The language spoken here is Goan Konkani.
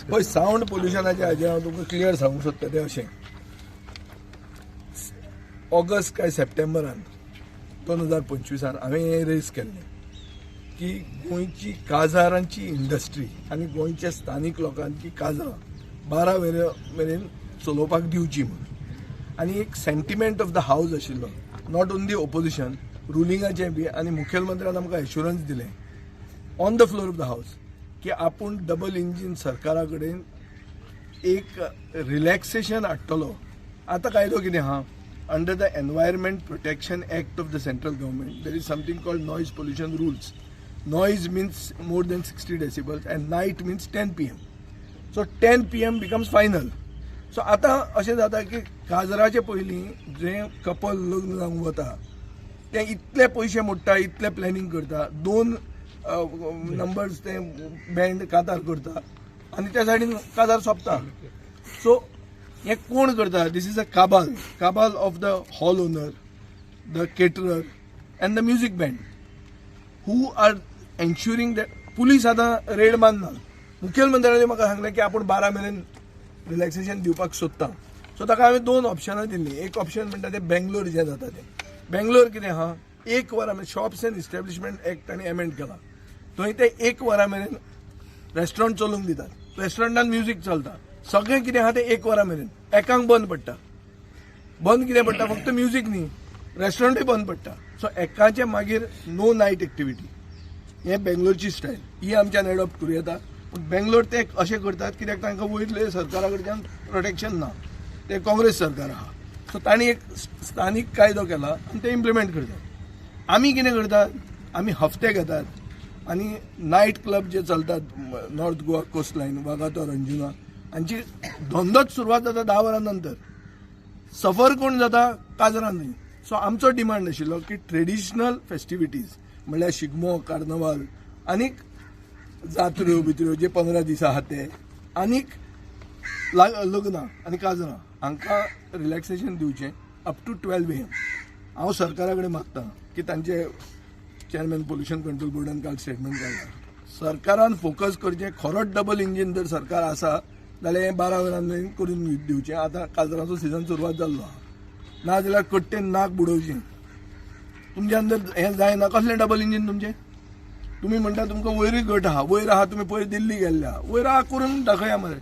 पळय, सावंड पोल्युशनाचे हाजेर हांव तुमकां क्लियर सांगूंक सोदता तें अशें, ऑगस्ट काय सप्टेंबरान 2025 हांवें हें रेज केल्लें की गोंयची काजारांची इंडस्ट्री आनी गोंयच्या स्थानीक लोकांची काजरां 12 मेरेन चलोवपाक दिवची म्हणून. आनी एक सेंटिमेंट ऑफ the house आशिल्लो, not only opposition, रुलिंगाचें बी. आनी मुखेलमंत्र्यान आमकां एश्युरन्स दिलें on the floor of the house की आपूण डबल इंजीन सरकारा कडेन एक रिलॅक्सेशन हाडटलो. आतां कायदो कितें आहा? Under the Environment Protection Act of the central government, there is something called noise pollution rules. Noise means more than 60 decibels and night means 10 p.m. So 10 p.m. becomes final. So आतां अशें जाता की काजराचे पयलीं जें कपल लग्न जावंक वता ते इतले पयशे मोडटा, इतले प्लॅनिंग करता, दोन नंबर्स ते बँड काजार करता आनी त्या सायडीन काजार सोंपता. सो हें कोण करता? This is a cabal, cabal of the hall owner, the caterer and the music band who are ensuring that police आतां रेड मारना. मुखेलमंत्र्यांनी म्हाका सांगलें की आपूण 12 मेरेन रिलॅक्सेशन दिवपाक सोदता. सो ताका हांवें दोन ऑप्शनां दिल्लीं. एक ऑप्शन म्हणटा तें बेंगलोर जें जाता तें. बेंगलोर कितें आहा, एक वरां मेरेन, शॉप्स एंड इस्टॅब्लिशमेंट एक्ट तांणी एमेंड केला, थंय ते एक वरां मेरेन रेस्टॉरंट चलोवंक दितात. रेस्टॉरंटान म्युजीक चलता, सगळें कितें आहा तें एक वरां मेरेन. एकांक बंद पडटा. बंद कितें पडटा? फक्त म्युजीक न्ही, रेस्टॉरंटूय बंद पडटा. सो एकाचे मागीर नो नायट एक्टिविटी. हें बेंगलोरची स्टायल, ही आमच्यान एडॉप्ट करूं येता. पूण बेंगलोर ते अशें करतात कित्याक तांकां वयले सरकारा कडच्यान प्रोटेक्शन ना. ते काँग्रेस सरकार आहा. सो तांणी एक स्थानीक कायदो केला आनी ते इम्प्लिमेंट करतात. आमी कितें करतात? आमी हफ्ते घेतात आनी नायट क्लब जे चलतात north Goa coast line, Vagator, Anjuna, हांची धंदोच सुरवात जाता 10 वरां नंतर. सफर कोण जाता? काजरां न्ही. सो आमचो डिमांड आशिल्लो की ट्रेडिशनल फेस्टिविटीज म्हणल्यार शिगमो, कार्नवाल आनीक जात्र्यो बित्र्यो जे 15 दीस आहा ते, आनीक लग्नां आनी काजरां हांकां रिलॅक्सेशन दिवचें अप टू 12 a.m. हांव सरकारा कडेन मागता की तांचे चेअरमॅन पोल्युशन कंट्रोल बोर्डान काल स्टेटमेंट काडला, सरकारान फोकस करचें. खरोच डबल इंजीन जर सरकार आसा जाल्यार हें 12 वरां मेरेन करून दिवचें. आतां काजराचो सिजन सुरवात जाल्लो आहा. ना जाल्यार कट्टेन नाक बुडोवचें. तुमच्यान जर हें जायना, कसलें डबल इंजीन तुमचें? तुमी म्हणटा तुमकां वयरूय गट आहा. वयर आहा, तुमी पयर दिल्ली गेल्ले आहा. वयर आहा, करून दाखया मरे.